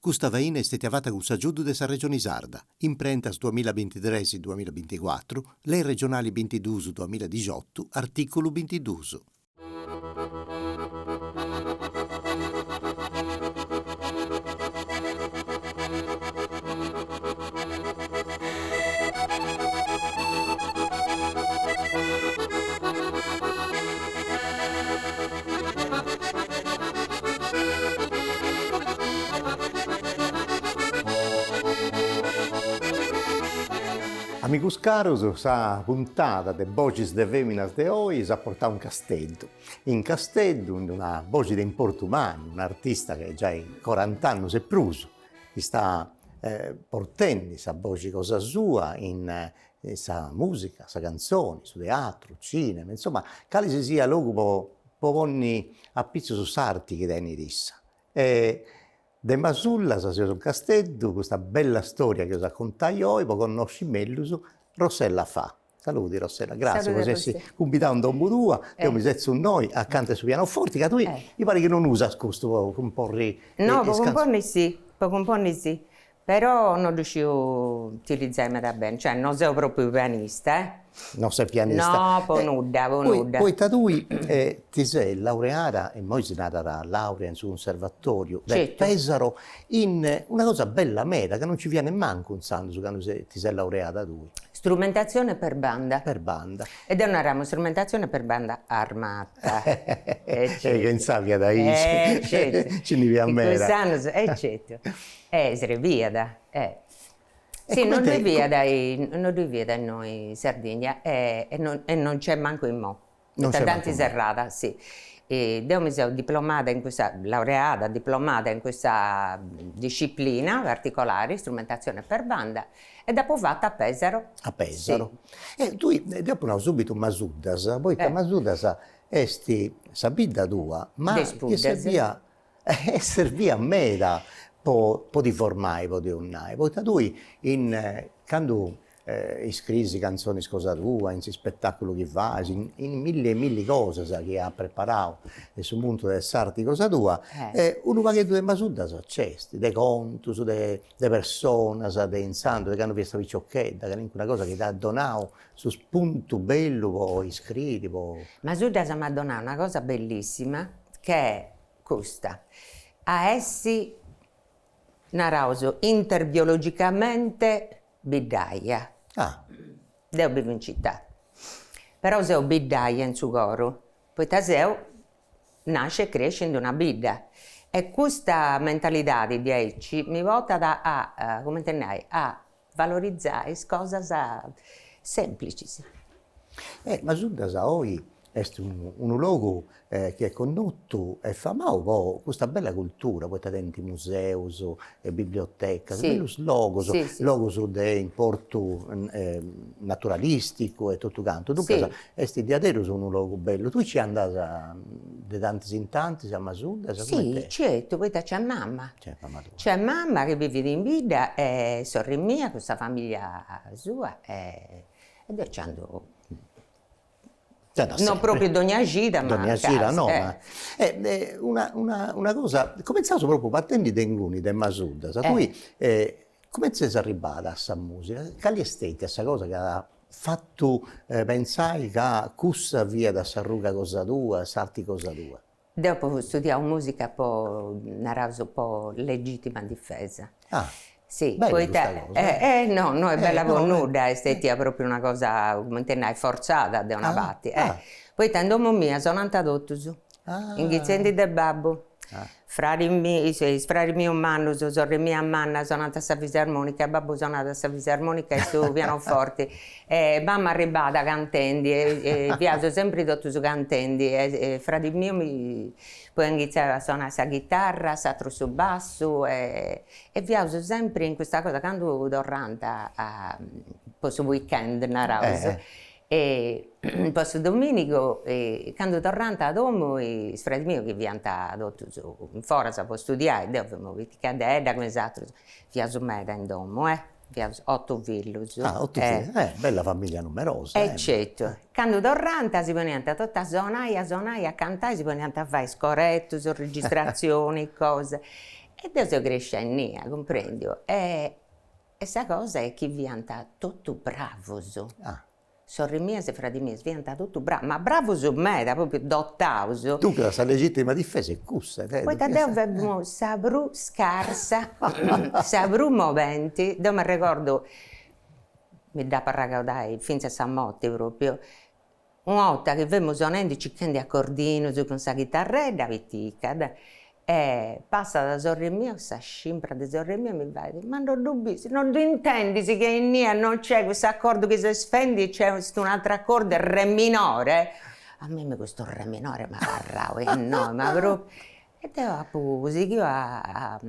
Custa faina est stètia fata cun s'agiudu de sa Regioni Sarda, Imprentas duamilla bintitres duamilla binticuatru, Lei regionali bintiduus duamilla dixiotu, artìculu bintiduus. Amigus carus, sa puntada de Boxis de Feminas de oi s'at portau in Casteddu. In Casteddu, in una boxi de importu mannu, un'artista chi giai corant'annus e prus istat portendi sa boxi cosa sua in sa musica, sa cantzoni, su teatru, cinema, insoma, cali si siat logu po po ponni apitzus s'arti chi tenit issa. E de Masullas seus in Casteddu, custa bella storia chi eus a contai oi po connosci mellus Rossella Faa. Saludi Rossella, gratzias po s'essi cumbidau in domu tua, deu mi setzu innoi acanta 'e su pianoforti, ca tui mi parit chi non usas custu po cumporri No, po cumponni sì, po cumponni sì, Però no ddu sciu utilitzai meda beni, cioè no seu propriu pianista eh. No ses pianista. No, po nudda, po nudda. Poita tui ti ses laureada, immoi si narat laurea in su cunservatoriu de Pesaro, in una cosa bella meda ca non nci fiat nemmancu intzandus candu ti ses laureada tui. Strumentazione per banda. Per banda. E deu naramu strumentazione per banda armata. E certu. Ca intzà fiat aici. E certu. Nci ndi fiat meda. In cuss'annus, e certu. Eh, srebiat, eh. Sì, non ddui fiat, non ddui fiat innoi in Sardigna e non e non nc'est mancu immoi. Poita dd'ant serrada, sì. Deu mi seu diplomada in cussa, laureada, diplomada in cussa disciplina particolari, strumentazione per banda, e dd'apu fata a Pesaro. A Pesaro. E tui, deu apu nau subitu Masuddas, poita Masuddas est sa bidda tua, ma chi serbia Est serbia meda po po ti formai, podeus nai, poita tui in candu iscrisi cantzonis cosa tua, in s'ispetaculu chi fais, in in milli e milli cosas chi at preparau in su mundu de s'arti cosa tua, unu pagheddu de Masuddas nc'est, de contus, de de personas, de intzandus, de candu fiast piciochedda, calincuna cosa chi t'at donau su spuntu bellu po iscriri, po. Masuddas m'at donau una cosa bellissima, che est custa, a essi, naraus, interbiologicamente biddaia. Ah. Deu bivu in cità, però seu biddaia in su coru, poita seu nascia e crescia in d'una bidda e custa mentalidadi diaici mi portat a, cumenti nai, a valorizai is cosas semplicis. Eh, Masuddas oi est unu logu chi est connotu e famau po custa bella cultura, poita tenint museus e bibliotecas, bellus logus, logus de importu naturalisticu e totu cantu, duncas est diaderus unu logu bellu. Tui ci andas de tantis in tantis a Masuddas? Si, certu, poita nc'est mama. Nc'est mama tua. Nc'est mama chi bivit in bidda e sorri mia cun sa familia sua e deu nci andu Non propriu dogna cida ma Dogna cida no ma una una una cosa, cumentzaus propriu partendi de inguni de Masuddas, tui cumenti ses arribbada a sa musica, cali est stetia sa cosa chi at fatu pentzai ca cussa fiat s'arruga cosa tua, s'arti cosa tua? Deu apu studiau musica po, naraus, po legittima difesa. Ah. Si, bella poita custa cosa. Eh no, no est bella po nudda, est stetia propriu una cosa, cumenti nai, forzada de una parti, eh. Poita in domu mia sonant totus, inghitzendi de babbu, fradi miu, is fradis mius mannus, sorri mia manna sonant sa fisarmonica, babbu sonat sa fisarmonica e su pianoforti E mama arribada cantendi e fiaus sempri totus cantendi e fradi miu mi poi at inghitzau a sonai sa chitarra, s'aturu su bassu e fiaus sempri in custa cosa, candu torrant a po su weekend naraus e po su dominigu candu torrant a domu is fradis mius chi fiant totus in foras po studiai, deu femu piticheddedda cun is aterus, fiaus meda in domu eh Fiaus otu fillus. Ah, otu fillus, eh, bella familia numerosa. E certu, candu torrant si poniant totu a sonai, a sonai, a cantai, si poniant a fai is coretus, registrazioni, cosas. E deu seu crescia innia, cumprendiu, e e sa cosa est chi fiant totu bravus. Sorri mias e fradi mias fiant totu bravus, ma bravus meda, propriu dotaus. Duncas sa legittima difesa est cussa. Poita deu femu sa prus scarsa, sa prus mobenti, deu m'arregordu, mi dd'apu arregodai finzas a sa morti propriu, una 'orta chi femu sonendi circhendi acordinus cun sa chitarredda pitica E passat sorri mia, sa scimpra de sorri mia mi fait, ma no ddu bis, no ddu intendis che innia non c'est cuss'acordu chi ses fendi, c'est un'atru acordu, est re minore? A mimmi custu re minore m'at abarrau innoi, ma propriu. E deu apu sighiu a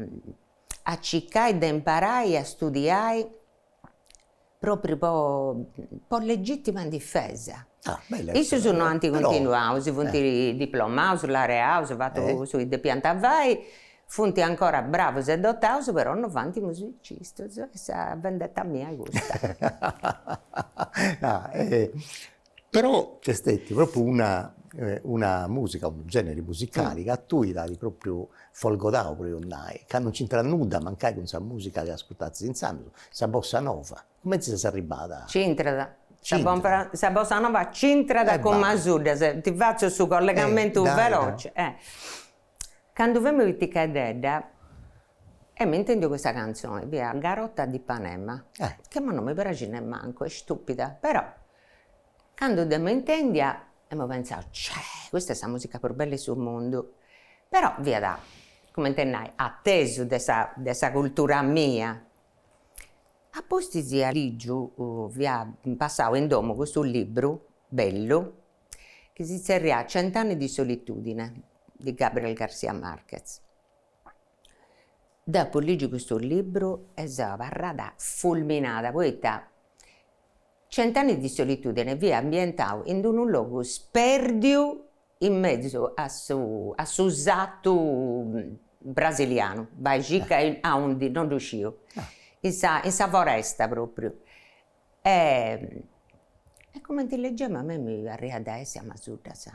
a circai de imparai a studiai Propriu po po legittima difesa. Ah, bella Issus no ant continuau, si funt diplomaus, laureaus, fatu su chi depiant fai, funt ancora bravus e dotaus, però no faint is musicistas e sa vendetta mia est custa. Ah, Però nc'est stetiu propriu una una musica, unu generi musicali ca a tui t'at propriu folgodau, podeus nai, ca non nc'intrat nudda mancai cun sa musica chi ascurtastis intzandus, sa bossa nova. Cumenti ses arribbada? C'intrat, sa bossa nova c'intrat cun Masuddas, ti fatzu su collegamentu veloce. Candu femu piticheddedda emu intendiu custa cantzoni, fiat Garota de Ipanema, chi a mei non mi praxit nemmancu, est stupida, però Candu dd'emu intendia emu pentzau, cè, custa est sa musica prus bella 'e su mundu, però fiat, cumenti nai, atesu de sa de sa cultura mia. A pustis ia ligiu, fia passau in domu custu libru bellu chi si zerriat Cent'anni di solitudine di Gabriel Garcia Marquez. Deu apu ligiu custu libru e seu abarrada fulminada, poita Cent'anni di solitudine fiat ambientau in unu logu sperdiu in mesu a su a su satu brasilianu, bai circa aundi, non ddu sciu, in sa in sa foresta propriu. E e cumenti ligemu a mei mi parriat de essi a Masuddas.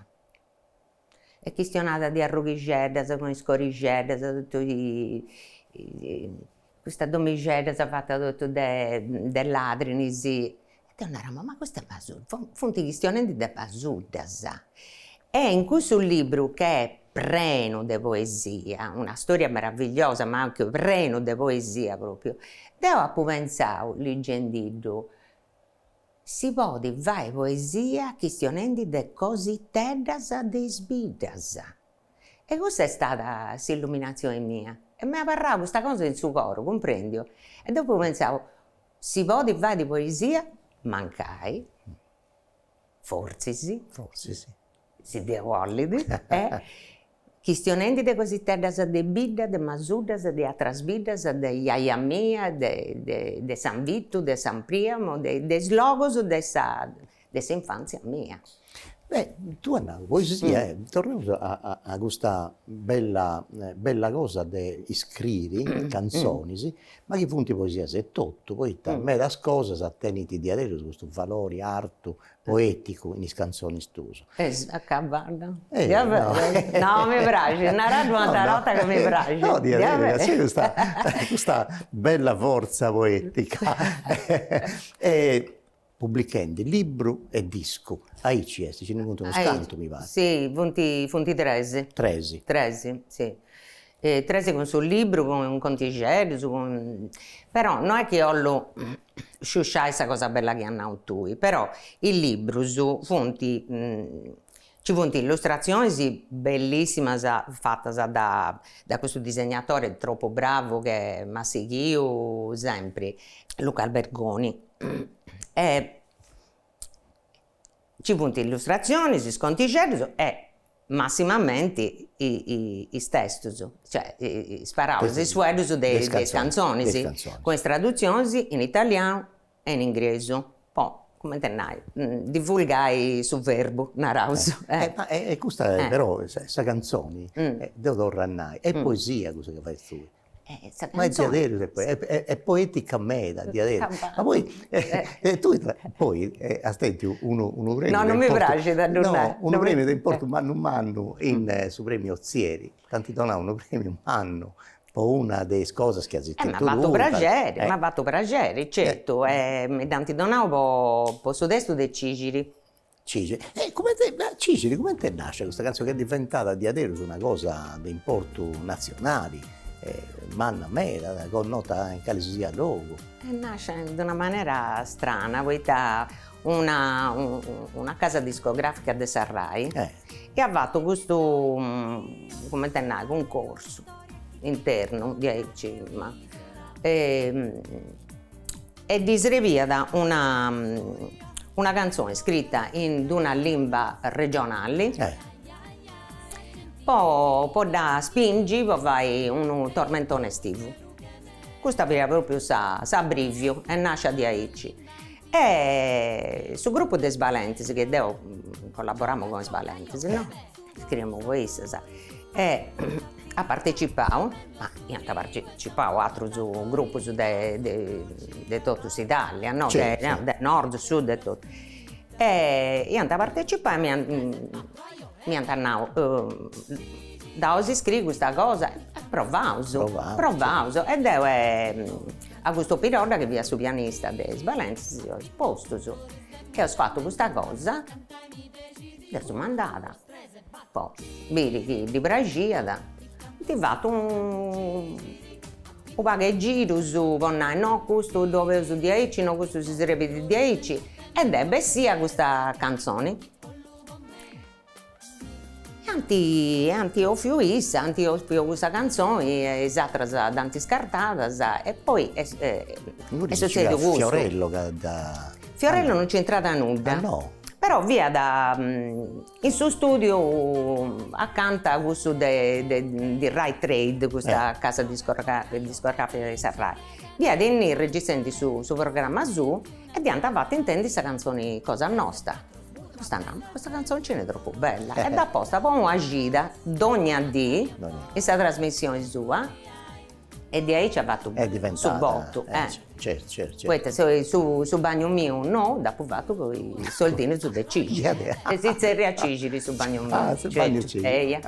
E chistionat de arroghixeddas cun is corixeddas, totu custas domixeddas fatas totu de de ladrinis, e deu naramu, ma custu est Masuddas, funt chistionendi de Masuddas. E in cussu libru che est prenu de poesia, una storia meravigliosa ma anche prenu de poesia propriu, deu apu pentzau ligendiddu Si podit fai poesia chistionendi de cositeddas de is biddas. E cussa est stada s'illuminatzioni mia. E m'est abarrau custa cosa in su coru, cumprendiu? E deu apu pentzau, si podit fai poesia, mancai, fortzis, fortzis, si Deu 'ollit, e chistionendi de cositeddas de bidda, de Masuddas, de atras biddas, de jaja mia, de de de San Vitu, de San Priamo, de de is logus de sa de s'infanzia mia. Beh, tui as nau poesia e torraus a a custa bella bella cosa de iscriri cantzonis, ma chi funt poesias etotu, poita medas cosas tenint diaderus custu valori artu poeticu in is cantzonis tuus. Est acabada. No, mi praxit, naraddu un'atera 'orta ca mi praxit. No, diaderus, nc'est custa custa bella fortza poetica. E pubblichendi libru e discu, aici est, nci ndi funt unus cantu mi parit. Si, funt funt tres. Tres. Tres, si. Tres cun su libru, cun contixeddus, cun però no est chi 'ollu sciusciai sa cosa bella chi as nau tui, però is librus funt, nci funt illustratzionis bellissimas fatas da da custu disegnatore tropu bravu che m'at sighiu sempri, Luca Albergoni, e Nci funt illustratzionis, is contixeddus e massimamenti is testus, cioè is paraulas, is fueddus de is cantzonis, cun is tradutzionis in italianu e in ingresu, po, cumenti nai, divulgai su verbu, naraus. Ma e custa però, sa cantzoni, deu torru a nai, est poesia cussa chi fais tui Ma est diaderus, est poetica meda, diaderus. Ma poi, tui poi as tentu unu unu premiu No, non mi praxit a ddu nai. No, unu premiu de importu mannu mannu in su premiu Ozieri, t'ant donau unu premiu mannu. po una de is cosas chi as iscritu tui. M'at fatu praxeri, m'at fatu praxeri, certu, e mi dd'ant donau po po su testu de Cixiri. Cixiri, e cumenti, Cixiri cumenti est nascia custa cantzoni chi est diventada diaderus una cosa de importu natzionali, manna meda, connota in cali si siat logu. Est nascia in d'una manera strana, poita una una casa discografica de sa Rai iat fatu custu, cumenti nai, cuncorsu internu, diaici, ma e ddis srebiat una una cantzoni scrita in d'una limba regionali po po dda spingi po fai unu tormentone estivu. Custa fiat propriu sa s'abriviu est nascia diaici. E su gruppu de is Balentis, chi deu collaboramu cun is Balentis, no, scriemu po issas, e at partecipau, ma iant partecipau atrus gruppus de de totu s'Italia, no, de nord, sud e totu, e iant partecipau e m'iant m'iant nau dda 'olis scriri custa cosa, e provaus, provaus, e deu e Augusto Pirodda chi fiat su pianista de is Balentis si seus postus e eus fatu custa cosa, dd'eus mandada po biri chi ddi praxiat, ant fatu unu pagu 'e girus po nai, no custu ddu 'oleus diaici, no custu si srebit diaici, e nd'est bessia custa cantzoni. E ant ant 'ofiu issa, ant 'ofiu cussa cantzoni e is ateras dd'ant scartadas e poi est est sutzediu custu. Fiorello ca dda. Fiorello non c'intrat nudda. Ah no? Però fiat in su studiu acanta cussu de de Rai Trade, custa casa discografica de sa Rai. Fiat innì registrendi su su programma suu e dd'iant fatu intendi sa cantzoni cosa nosta. Custa at nau, ma custa cantzoncina est tropu bella e dd'at posta po una cida, dogna dì, in sa trasmissioni sua e diaici at fatu su botu. Certu, certu, certu. Poita su su bagnu miu nou dd'apu fatu cun is soldinus de cixiri e si zerriat cixiri su bagnu miu. Ah, su bagnu cixiri. Eia.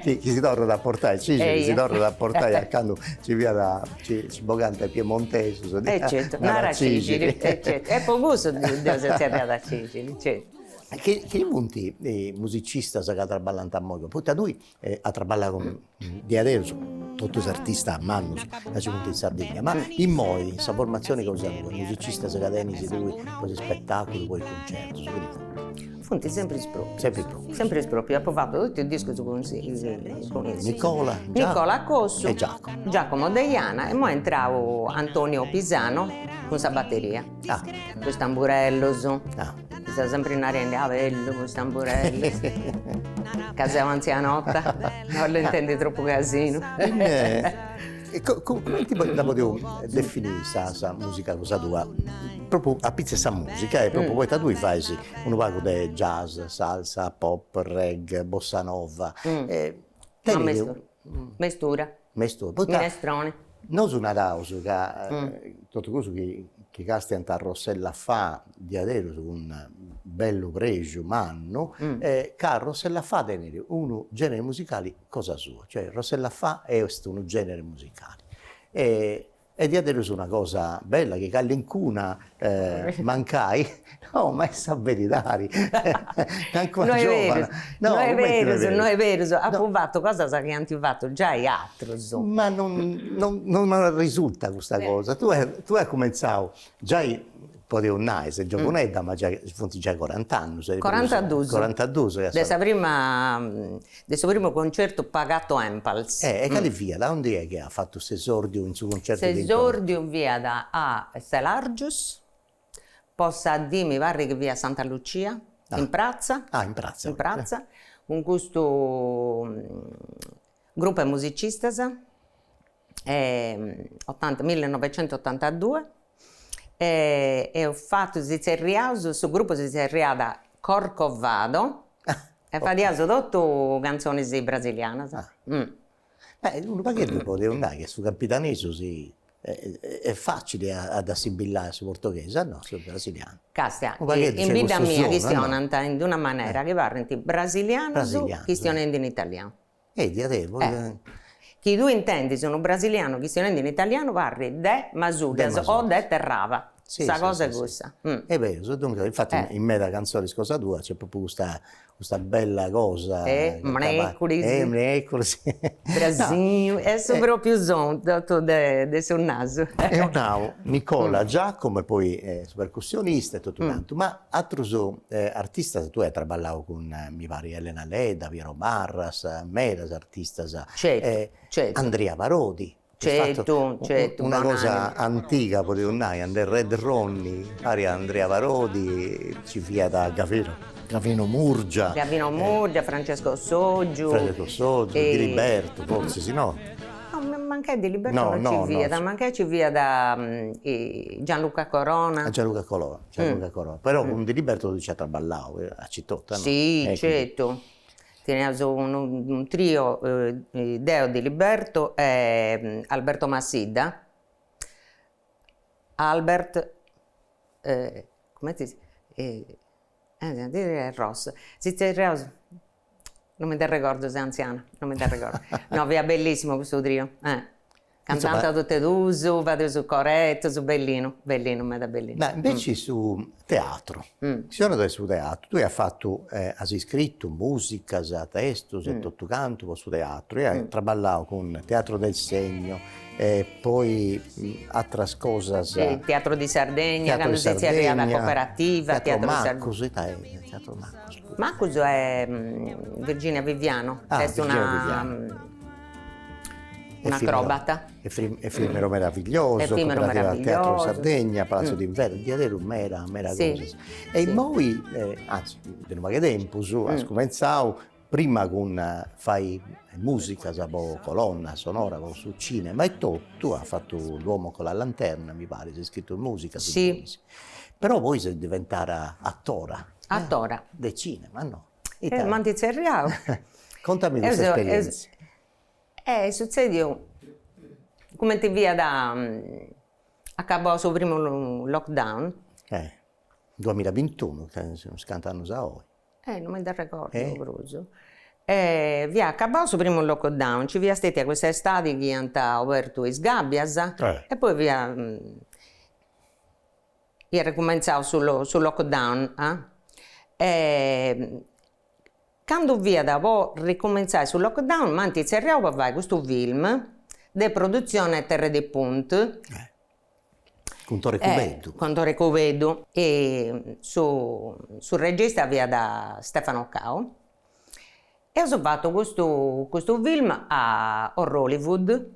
Chi si torrat a portai cixiri, si torrat a portai a candu ci fiat Ci bogant is piemontesus. E certu, nara cixiri, e certu, e po cussu deu seu zerriada cixiri, certu. Chini funt is musicistas ca traballant immoi, poita tui as traballau cun diaderus totus is artistas mannus ca ci funt in Sardigna, ma immoi in sa formatzioni cosa tua, is musicistas ca tenis tui po is spetaculus, po is cuncertus, chini funt? Funt sempri is proprius. Sempri is proprius. Sempri is proprius, apu fatu totu is discus cun issus. Nicola, Nicola Cossu. E Giacomo. Giacomo Deiana e imoi est intrau Antonio Pisano cun sa bateria. Ah. Cun is tamburellus. Ah. Seu sempri narendi, ah bellu cun is tamburellus. Ca seu antzianota, no 'ollu intendi tropu casinu. E cumenti dda podeus definiri sa sa musica cosa tua? Propriu a pitzu 'e sa musica e propriu poita tui fais unu pagu de jazz, salsa, pop, reggae, bossa nova e tenit Mestura. Mestura, poita Minestroni. Nosu naraus ca totu cussu chi chi castiant a Rossella Faa diaderus cun bellu prexu mannu ca Rossella Faa tenit unu generi musicali cosa sua, cioè Rossella Faa est unu genere musicali e e diaderus una cosa bella chi callincuna mancai, no ma est sa beridadi, calincuna giovana, no est berus, no est berus, apu fatu cosas chi ant fatu giai atrus. Ma non non non arresultat custa cosa, tui tui as cumentzau Giai podeus nai, ses giovunedda, ma giai funt giai corant'annus. Corantadus. Corantadus. De sa prima, de su primu concertu pagatu Empals. E cali fiat? Aundi est chi as fatu s'esordiu in su concertu de importu? S'esordiu fiat a Selargius, po sa dì mi parrit chi fiat Santa Lucia, in pratza. Ah, in pratza. In pratza, cun custu gruppu 'e musicistas Millenovecentottantadue e eus fatu, si zerriaus, su gruppu si zerriat Corcovado e fadiaus totu cantzonis brasilianas. Beh, unu pagheddu podeus nai che su campidanesu si est facili a dd'assimbillai a su portoghesu, a no, su brasilianu. Castia, in bidda mia chistionant in d'una manera chi parrint brasilianus chistionendi in italianu. E diaderus. Chi tui intendis unu brasilianu chistionendi in italianu parrit de Masuddas o de Terraba, sa cosa est cussa. Est berus, duncas, infati in meda cantzonis cosa tua nc'est propriu custa custa bella cosa. Eh, mreculis. Eh, mreculis. Brasinhu, est su propriu sonu totu de de su nasu. Eus nau Nicola Giacomo e poi su percussionista e totu cantu, ma atrus artistas, tui as traballau cun, mi parit, Elena Ledda, Piero Marras, medas artistas. Certu, certu. Andria Parodi. Certu, certu. Una cosa antiga podeus nai, and the Red Ronnie, pariat Andria Parodi, nci fiat Gavino, Gavino Murgia. Gavino Murgia, Francesco Soggiu. Francesco Soggiu, Diliberto fortzis, no? No, mancai Diliberto no nci fiat, mancai nci fiat Gianluca Corona. Gianluca Corona, Gianluca Corona, però cun Diliberto nci at traballau aici totu, no? Si, certu. Teniaus unu trio, deo Diliberto e Alberto Massidda, Albert, cumenti si Ross, si zerriaus, non mi dd'arregordu, seu anziana, non mi dd'arregordu, no fiat bellissimu cussu trio, Cantant totu e duus, fadeus coretus, bellinu, bellinu, meda bellinu. Ma inveci su teatru, chistionaus de su teatru, tui as fatu, as iscritu musicas, testus e totu cantu po su teatru e as traballau cun Teatro del Segno e poi ateras cosas. Teatro di Sardegna, candu si zerriat cooperativa, Teatro Macus, ita est Teatro Macus? Macus est Virginia Viviano, est una Un'acrobata. Effimero meraviglioso, Effimero meraviglioso. Teatro Sardegna, Palazzo d'Inverno, diaderus meda, meda cosas. E immoi, anzi, de unu pagu 'e tempus, as cumentzau prima cun fai musicas po colonna sonora po su cinema e totu, as fatu L'uomo con la lanterna, mi parit, as iscritu musicas. Si. Però poi ses diventada atora. Atora. De cinema, no? Ita. M'ant tzerriau. Contami custa esperienza. Est sutzediu cumenti fiat acabau su primu lockdown. Eh, duamillabintunu, unus cant'annus a oi. Eh, non mi dd'arregordu prus. E fiat acabau su primu lockdown, nci fiat stetia cussa estadi chi iant obertu is gabbias e poi fiat iat recumentzau su lockdown e Candu fiat po ricumentzai su lockdown m'ant tzerriau po fai custu film de produtzione Terre de Punt. Cun Tore Cubeddu. Cun Tore Cubeddu e su su regista fiat Stefano Cau. E eus fatu custu custu film a Orroliwood.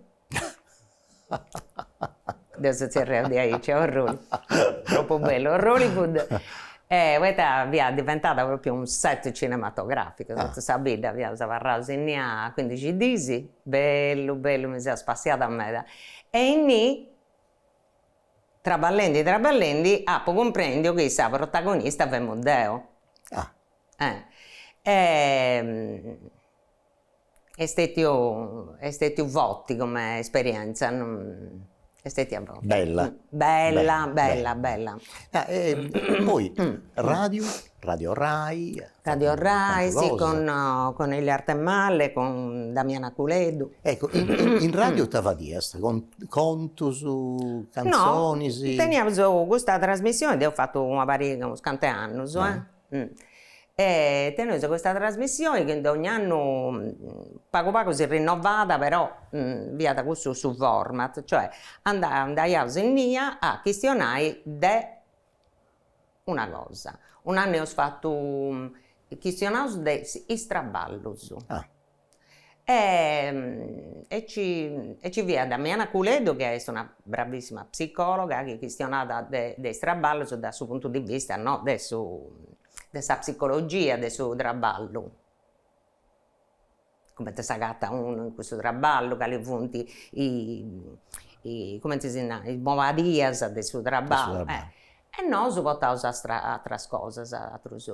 Deu tzerriau diaici, Orroli, tropu bellu, Orroliwood, e poita fiat diventada propriu unu set cinematograficu, totu sa bidda, fiaus abarraus innia cuindixi dis, bellu bellu, mi seu spassiada meda, e innì traballendi traballendi apu cumprendiu chi sa protagonista femu deu. E Est stetiu est stetiu forti come esperienza, est stetia forti. Bella. Bella, bella, bella. E poi radiu, Radio Rai. Radio Rai, sì, con con Elio Arthemalle, con Damiana Culeddu. Ecco, in radiu ita fadiast, contus, cantzonis? No, teniaus custa trasmissioni, deu fatu una pariga, unus cantu 'e annus E teneus custa trasmissioni chi dogna annu pagu pagu si rinnovat però fiat cussu su format, cioè andaiaus innia a chistionai de una cosa. Un'annu eus fatu, chistionaus de is traballus. E e ci e ci fiat Damiana Culeddu chi est una bravissima psicologa chi chistionat de de is traballus da su puntu di vista no de su de sa psicologia de su traballu, cumenti s'agatat unu in cussu traballu, cali funt i cumenti si narat is mobadias de su traballu e nosu portaus ateras cosas, aterus.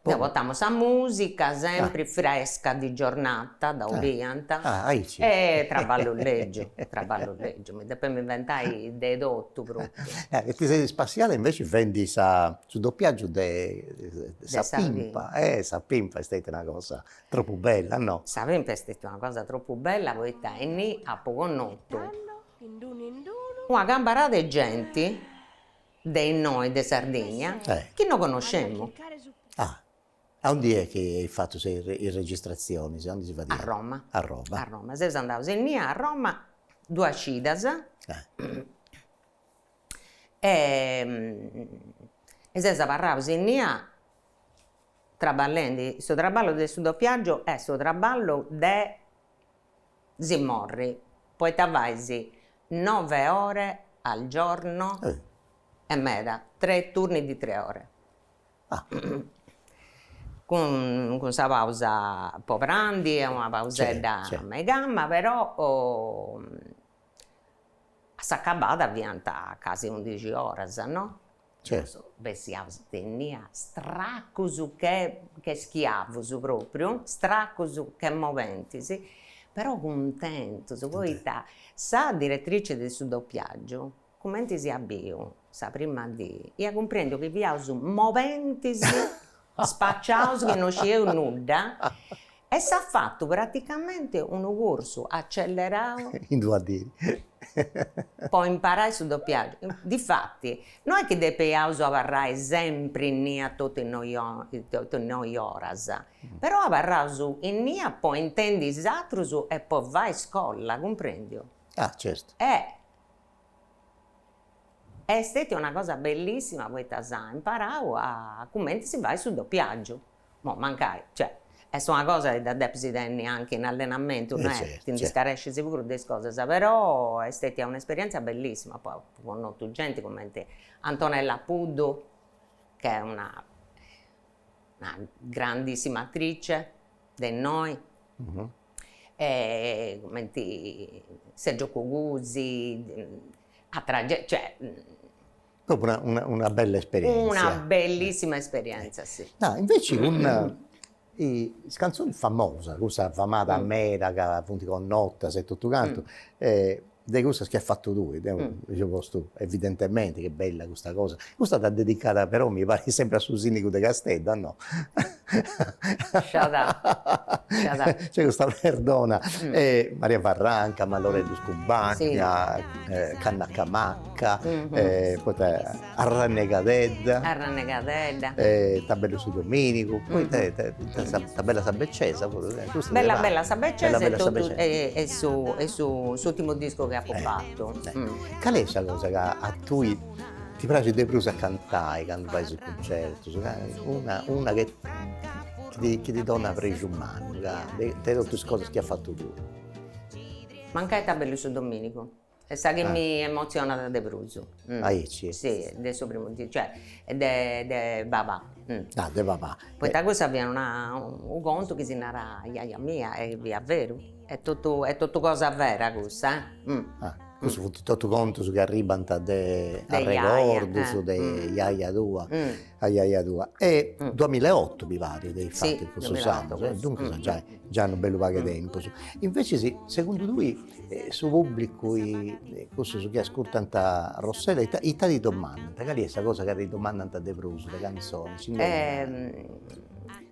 Deu portamu sa musica sempri fresca di giornata, dda 'oliant. Ah, aici. E traballu lègiu, traballu lègiu, mi depemu inventai de totu propriu. E ti ses spassiada inveci fendi sa su dopiaggiu de sa Pimpa, eh sa Pimpa est stetia una cosa tropu bella, no? Sa Pimpa est stetia una cosa tropu bella poita innì apu connotu una cambarada 'e genti de innoi de Sardigna chi no connoscemu. Ah, aundi est chi eis fatu is registratzionis, aundi si fadiat? A Roma. A Roma. A Roma, seus andaus innia a Roma duas cidas e seus abarraus innia traballendi, su traballu de su dopiaggiu est su traballu de si morri, poita fais nove ore al giorno e meda, tre turni di tre ore. Cun cun sa pausa po prandi e una pausedda a meigama, però a s'acabada fiant casi undixi oras, no? Certu. Bessiaus de innia stracus che che schiavus propriu, stracus che mobentis, però cuntentus, poita sa direttrice de su dopiaggiu, cumenti s'iat biu sa prima dì, iat cumprendiu chi fiaus mobentis, spaciaus chi non scieus nudda, E s'at fatu praticamente unu cursu accelerau. In d'una dì. Po imparai su dopiaggiu. Difati, no est chi depiaus abarrai sempri innia totu is noi totu is noi oras, però abarraus innia po intendi is atrus e po fai scola, cumprendiu? Ah, certu. E est stetia una cosa bellissima poita s'at imparau a cumenti si fait su dopiaggiu. Mo mancai, cioè, est una cosa chi dda depis tenni anche in allenamentu, no est, ti ndi scarescis puru de is cosas, però est stetia un'esperienza bellissima, poi apu connotu genti cumenti Antonella Puddu, che est una una grandissima attrice de innoi, e cumenti Sergio Cugusi, atra genti, cioè Propriu una una bella esperienza. Una bellissima esperienza, si. No, inveci cun is canzonis famosas, cussas famadas meda ca funt connotas e totu cantu, de cussas chi as fatu tui, deu mi seu postu evidentementi che bella custa cosa, custa dd'as dedicada però mi parit sempri a su sindigu de Casteddu, a no? Sciadà, sciadà. C'è custa perdona, Maria Farranca, Malloreddus Cumpagna, Cannaca Macca, poi Arrannegadedda. Arrannegadedda. Ta bellu su dominigu, poi ta bella sa beccesa puru. Bella bella sa beccesa e totu e su e su s'urtimu discu chi apu fatu. Cali est sa cosa ca a tui ti praxit de prus a cantai candu fais is cuncertus? Una una chi ti chi ti donat prexu mannu, ca de totu is cosas chi as fatu tui. Mancai Ta bellu su dominigu, est sa chi mi emotzionat de prus. Aici? Si, de su primu discu, cioè de de Babà. Ah, de Babà. Poita cussa fiat una unu contu chi si narat jaja mia e fiat veru, est totu est totu cosa vera cussa eh. Ah Cussus funt totu contus chi arribant de arregordus de jaja tua, a jaja tua. E duamillaeotu mi parit de fatu cussus annus, duncas giai giai unu bellu pagu 'e tempus. Invecis segundu tui su pubblicu, cussus chi ascurtant Rossella, ita ita ti domandant, cali est sa cosa ca ti domandant de prus de cantzonis?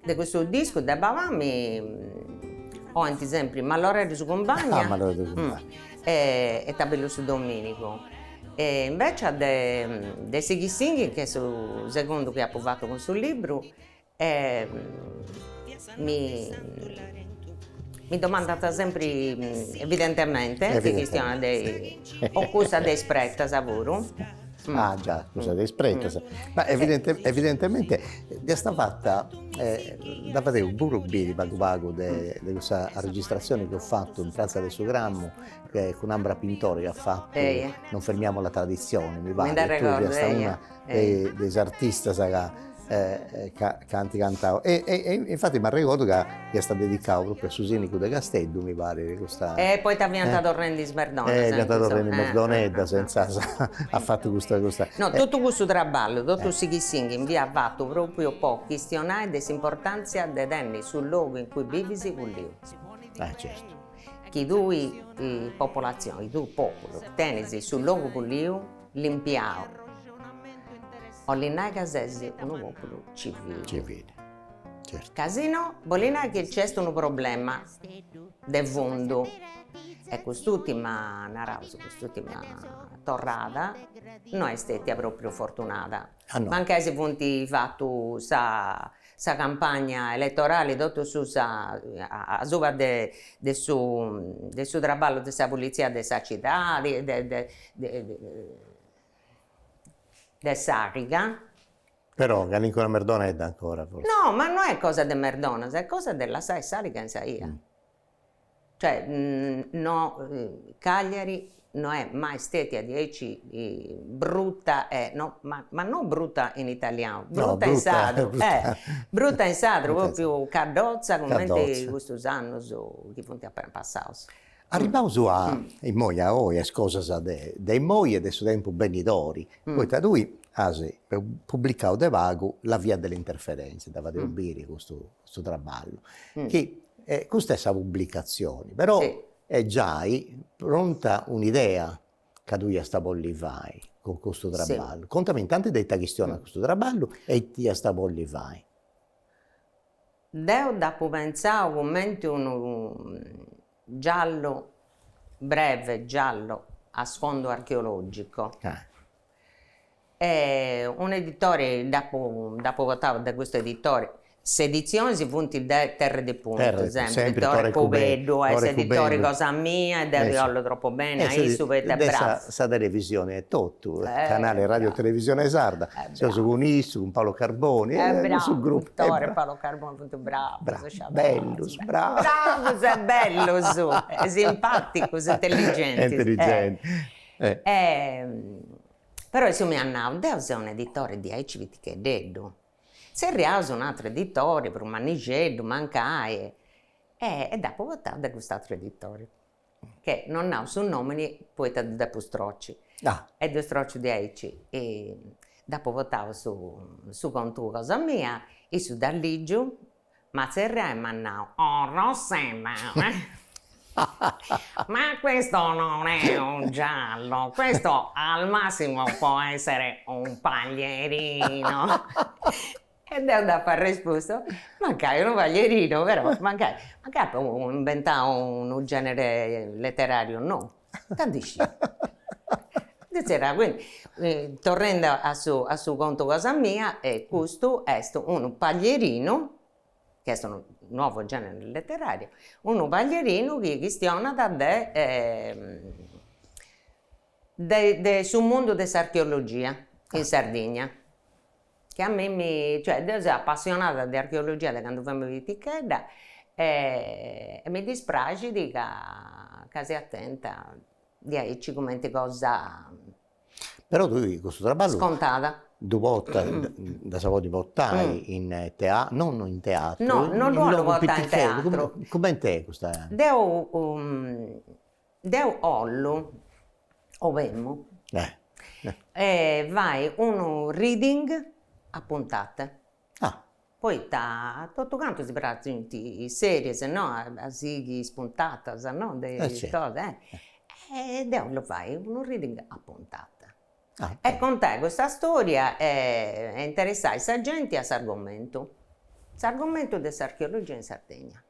De custu discu de Babà mi 'olint sempri Malloreddus Cumpagna. Ah Malloreddus Cumpagna. E Ta bellu su dominigu. E invecias de de Sighi Sighi, chi est su segundu chi apu fatu cun su libru, mi mi domandant sempri evidentemente, si chistionat de o cussa de is pretas puru. Ah già, cussa de is pretas. Ma evidente evidentemente dd'est fata, dda fadeus puru biri pagu pagu de de cussa registratzioni chi eus fatu in pratza de su Cramu cun Ambra Pintore chi at fatu Non fermiamo la tradizione, mi parit, tui fiast una de is artistas ca. Ca ant cantau e e infati m'arregodu ca iast dedicau propriu a su sindigu de Casteddu mi parit custa. E poita fiant torrendi is merdonas. E fiant torrendi is merdoneddas e insaras at fatu custa custa. No, totu cussu traballu, totu su chi singhi fiat fatu propriu po chistionai de s'importantzia de tenni su logu in cui bivis pulliu. Ah certu. Chi tui popolatzioni, chi tui populu tenis su logu pulliu, limpiau, 'olit nai ca ses unu populu civili. Civili, certu. Ca si no, bolit nai chi nc'est unu problema de fundu. E cust'ultima, naraus, cust'ultima torrada no est stetia propriu fortunada. Ah no. Mancai si funt fatu sa sa campagna eletorali totu su sa asuba de de su de su traballu de sa pulitzia de sa citadi de de de s'àriga. Però calincuna merdonedda ancora fortzis. No, ma no est cosa de merdonas, est cosa de lassai s'àliga in sa 'ia. Cioè no Cagliari no est mai stetia diaici bruta e no ma ma no bruta in italianu, bruta in sardu, eh bruta in sardu propriu caddotza cumenti custus annus chi funt appena passaus. Arribbaus a immoi a oi, a is cosas de de immoi e de su tempus benidori, poita tui as publicau de pagu La via delle interferenze, dda fadeus biri custu custu traballu, chi custa est sa publicatzioni, però est giai pronta un'idea ca tui iast a bolli fai cun custu traballu. Contami intanti de ita chistionat custu traballu e ita iast a bolli fai. Deu dd'apu pentzau cumenti unu giallu breve giallo a sfondo archeologico. E un'editore dd'apu dd'apu portau de custu editore, s'editzioni si funt de Terre de Punt, sempri, Tore Cubeddu est s'editore cosa mia e deu ddi 'ollu tropu beni a issu poita est bravu. De sa televisioni etotu, canale radio televisione sarda, seus cun issu, cun Paolo Carboni, cun su gruppu. Tore e Paolo Carboni funt bravus, bellus, bravus. Bravus e bellus, simpaticus, intelligentis. Intelligentis. Però issu m'iat nau, deu seu un'editore diaici piticheddeddu, tzerriaus un'atru editore prus mannixeddu mancai, e dd'apu portau de cust'atru editore, che non nau su nomini poita ddu depu stroci, e ddu strociu diaici, dd'apu portau su su contu cosa mia, issu dd'at ligiu M'at tzerriau e m'at nau, oh Rossella, ma questo non è un giallo, questo al massimo può essere un paglierino. E deu dd'apu arrespustu, mancai unu paglierino, però, mancai, mancai apu imbentau unu genere leterariu nou, ita ndi sciu. Quindi, torrendi a su a su contu cosa mia, custu est unu paglierinu, chi est unu nuovo genere letterario, unu paglierinu chi chistionat de de de su mundu de s'archeologia in Sardigna, chi a mimmi, cioè deu seu apassionada de archeologia de candu femu pitichedda e mi dispraxit ca ca siat tenta Diaici cumenti cosa. Però tui custu traballu. Scontada. Ddu portas, dd'as a podi portai in teatru, non in teatru. No, non ddu 'ollu portai in teatru. Cumenti est custa? Deu deu 'ollu, 'obemu, fai unu reading a puntate. Ah. Poita a totu cantu si praxint is series, no, a sighi is puntatas, no, de is cosas, e deu 'ollu fai unu reading a puntata. E contai custa storia e interessai sa genti a s'argomentu, s'argomentu de s'archeologia in Sardegna.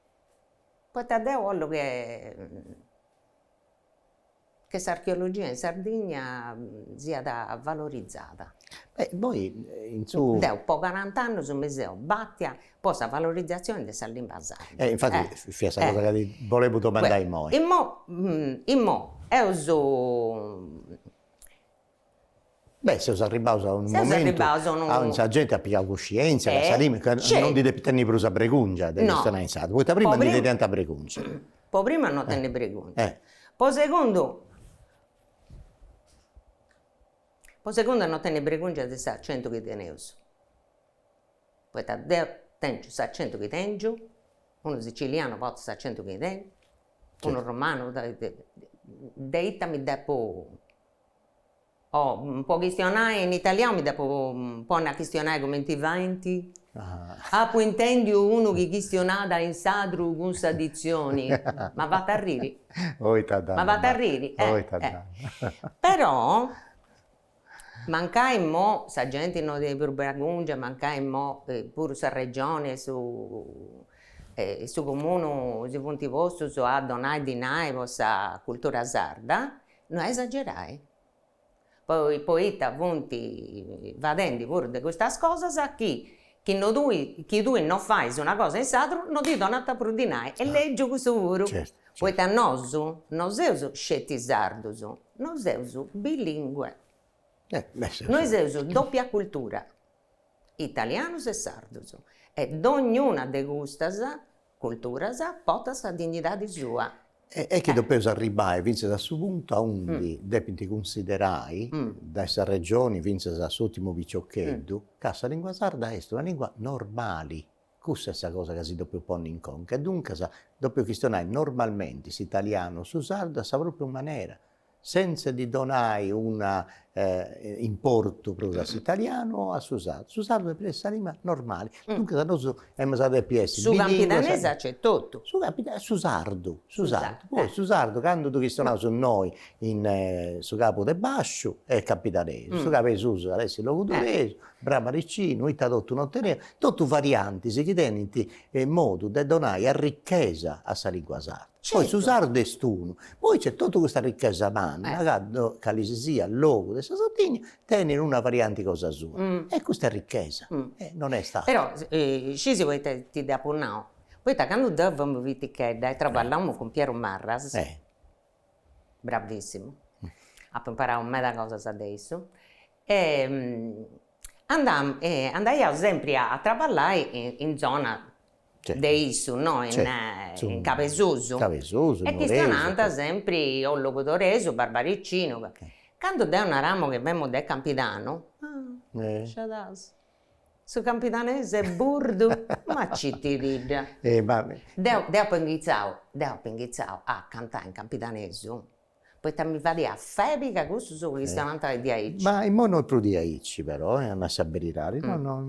Poita deu 'ollu che che s'archeologia in Sardigna siat valorizada. E poi in su. Deu po corant'annus mi seu batia po sa valorizatzioni de sa limba sarda. E infati fiat sa cosa ca ti bolebu domandai immoi. Immoi immoi eus Beh, seus arribbaus a unu momentu aundi sa genti at pigau cuscientzia ca sa limba, ca non ndi depit tenni prus a bregungia de chistionai in sardu, poita prima ndi teniant a bregungia. Po prima no tenni bregungia. Po segundu, po segundu a no tenni bregungia de s'acentu chi teneus. Poita deu tengiu s'acentu chi tengiu, unu sicilianu portat s'acentu chi tenit, unu romanu, de ita mi depu O po chistionai in italianu mi depu ponni a chistionai cumenti faint? Apu intendiu unu chi chistionat in sadru cun sa ditzioni, m'at fatu arriri. M'at fatu arriri, eh Però mancai imou sa genti no tenit prus bragungia, mancai imou puru sa regioni e su su comunu si funt postus a donai dinai po sa cultura sarda, No esagerai, poita funt fadendi puru de custas cosas chi chi no tui chi tui no fais una cosa in sardu no ti donant prus dinai, est lègiu cussu puru, poita nosu no seus sceti sardus, nosu seus bilingue, noi seus doppia cultura, italianus e sardus, e dognuna de custas culturas portat sa dignidadi sua. E chi depeus arribbai fintzas a su puntu aundi depint cunsiderai, dae sa Regioni fintzas a s'urtimu piciocheddu, ca sa lingua sarda est una lingua normali, cussa est sa cosa ca si depeus ponni in conca e duncas depeus chistionai normalmenti s'italianu o su sardu a sa propriu manera, Sentza de donai una importu prus a s'italianu o a su sardu. Su sardu depit essi sa lingua normali, duncas nosu emus a depi essi Su campidanesu acetotu. Su campidanesu, su sardu, su sardu. Poi su sardu candu ddu chistionaus innoi in su cabu de basciu est campidanesu, su cabu 'e susu at essi logudoresu, bramaricinu, ita totu non teneus, totu variantis chi tenint modu de donai arrichesa a sa lingua sarda. Poi su sardu est unu, poi nc'est totu custa richesa manna ca cali si siat logu de sa Sardigna tenit una varianti cosa sua e custa est richesa e non est ateru. Però scisi poita ti dd'apu nau, poita candu deu femu pitichedda e traballamu cun Pieru Marras, bravissimu, apu imparau meda cosas de issu, e andam andaiaus sempri a traballai in zona de issu, no in Cabesusu, e chistionant sempri o logudoresu, barbaricinu, candu deu naramu chi femu de Campidanu, ah, sciadaus, su campidanesu est burdu, ma citididda. Deu deu apu inghitzau, deu apu inghitzau a cantai in campidanesu Poita mi fadiat febi ca cussus chistionant diaici. Ma immoi no est prus diaici però, a nai sa beridadi, no no,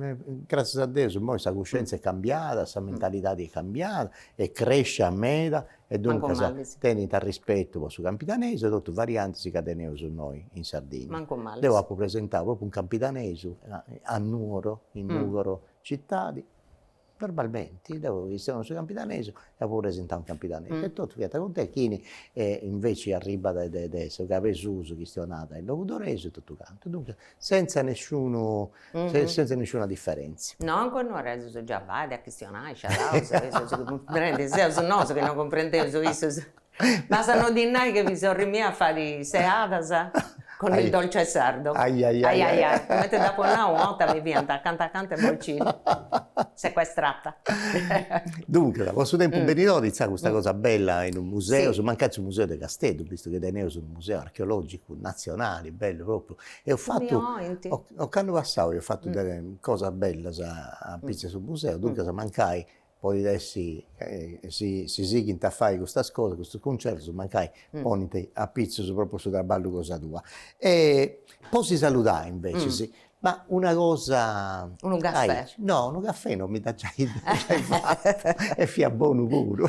gràtzias a Deus immoi sa cuscientzia est cambiada, sa mentalidadi est cambiada, est crescia meda e duncas tenint arrispetu po su campidanesu e totu is variantis ca teneus innoi in Sardigna. Mancu malis. Deu apu presentau propriu in campidanesu a Nuoro, in Nugoro citadi Normalmenti, deu chistionu su campidanesu e apu presentau in campidanesu e totu fiant cuntentus, chini inveci arribat de de su cabu 'e susu chistionat in logudoresu e totu cantu, duncas senza nesciunu senza nesciuna differenzia. No, ancora nuoresus già fait a chistionai, sciadaus, issus cumprendint, seus nosu chi non cumprendeus issus. Basta no ddi nai che sorri mia fait seadas con il dolce sardo. Ai ai ai. Ai ai, cumenti dd'apu nau una 'orta mi fiant acanta acanta 'e bociri. Sequestrata. Duncas, po su tempus benidori, intzà custa cosa bella in unu museu, mancai su museu de Casteddu, bistu chi teneus unu museu archeologicu natzionali bellu propriu, e eus fatu, ocannu passau eus fatu cosas bellas a pitzus de su museu, duncas mancai Podit essi, si si sighint a fai custas cosas, custus cuncertus, mancai ponint a pitzus propriu su traballu cosa tua. E po si saludai invecis, ma una cosa Unu caffè? No, unu caffè no, mi dd'at giai giai fatu e fiat bonu puru.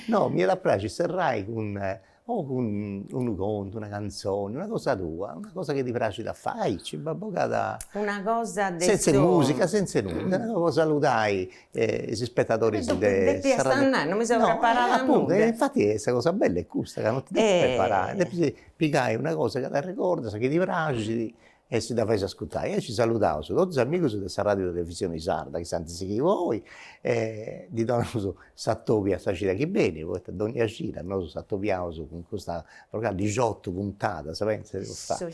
No, m'iat a praxi serrai cun O cun unu contu, una cantzoni, una cosa tua, una cosa chi ti praxit a fai, aici, bogada. Una cosa de su. Senza musica, senza nudda, una cosa po saludai is spetadoris de sa radio. Depiast nai, non mi seu preparada a nudda. Infati sa cosa bella est custa, ca non ti depis preparai, depis pigai una cosa ca t'arregordas, chi ti praxit e si dda fais ascurtai. E aici saludaus totus is amigus de sa Radio Televisioni Sarda chi s'ant sighiu oi e ddi donaus s'atobiu a sa cida chi benit, poita dogna cida nosu s'atobiaus cun custa programma, dixiotu puntadas, pentza eus fatu,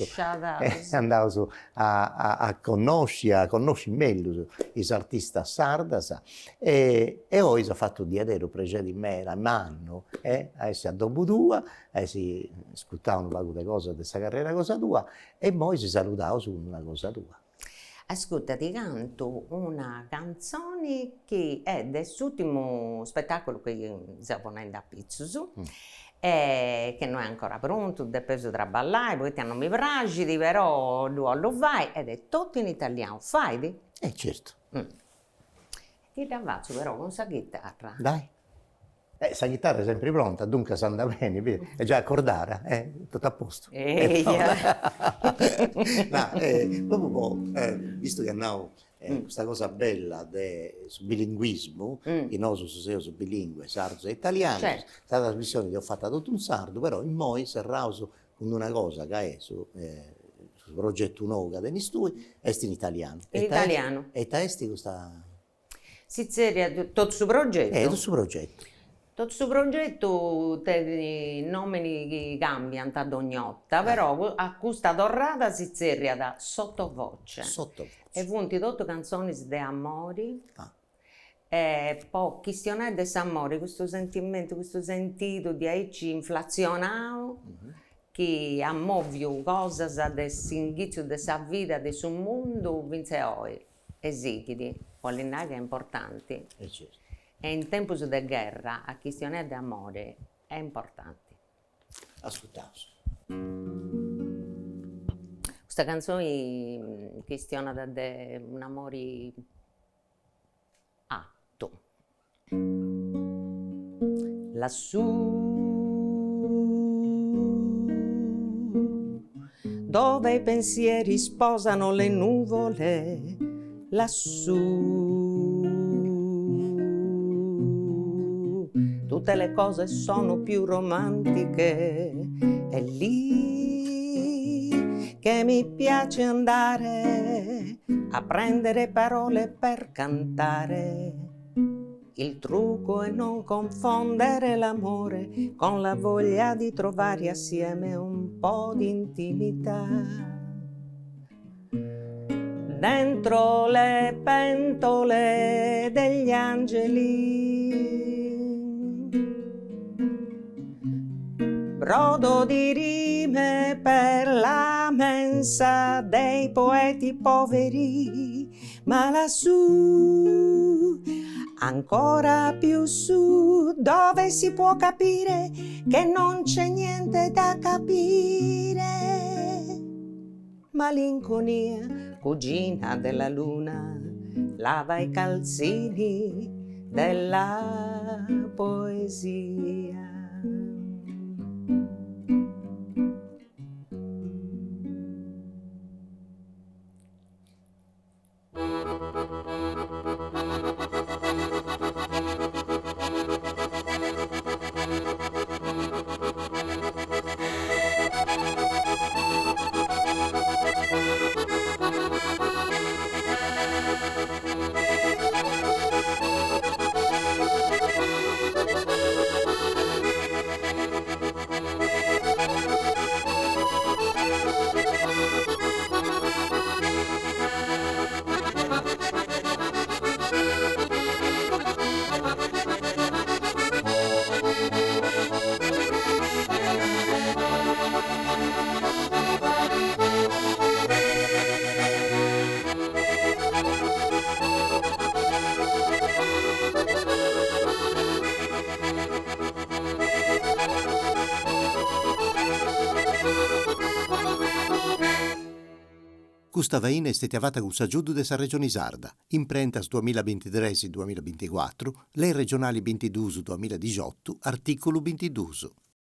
e andaus a a connosci, a connosci mellus is artistas sardas e oi s'at fatu diaderus prexeri meda mannu a essi a domu tua, a essi ascurtau unu pagu de cosas de sa carriera cosa tua E immoi si saludaus cun una cosa tua. Ascurta, ti cantu una cantzoni chi est de s'ùrtimu spetàculu chi seu ponendi apitzus e che no est ancora prontu, depeus traballai poita non mi praxit, però ddu 'ollu fai ed est totu in italianu, fait? E certu. Ti dda fatzu però cun sa chitarra. Dai. Eh, sa chitarra est sempri pronta, duncas andat beni, est giai accordada, eh, totu a postu. Eia. Ma propriu po, vistu chi as nau custa cosa bella de su bilinguismu, chi nosu seus bilingues, sardus e italianus, sa trasmissioni dd'eus fata totu in sardu, però immoi serraus cun d'una cosa ca est su su progetu nou ca tenis tui, est in italianu. In italianu. E ita est custa Si zerriat totu su progetu? Eh, totu su progetu. Totu su progetu tenit nòmini chi cambiant dogna 'orta, però a custa torrada si zerriat Sottovoce. Sottovoce. E funt totu cantzonis de amori. Ah. E po chistionai de s'amori, custu sentimentu, custu sentidu diaici inflatzionau, chi at mòviu cosas de s'inghitzu de sa vida de su mundu fintz'e oi. E sighit, bollit nai ca est importanti. E certu. E in tempus de gherra a chistionai de amori est importanti. Ascurtaus. Custa cantzoni chistionat de un'amori 'attu. Lassù dove i pensieri sposano le nuvole lassù tutte le cose sono più romantiche è lì che mi piace andare a prendere parole per cantare. Il trucco è non confondere l'amore con la voglia di trovare assieme un po' di intimità. Dentro le pentole degli angeli. Brodo di rime per la mensa dei poeti poveri Ma lassù, ancora più su, dove si può capire che non c'è niente da capire. Malinconia, cugina della luna, lava i calzini della poesia. Custa faina est stètia fata cun s'agiudu de sa Regioni Sarda, imprentas duamilla bintitres duamilla binticuatru, lei regionali bintiduus duamilla dixiotu, artìculu bintiduus.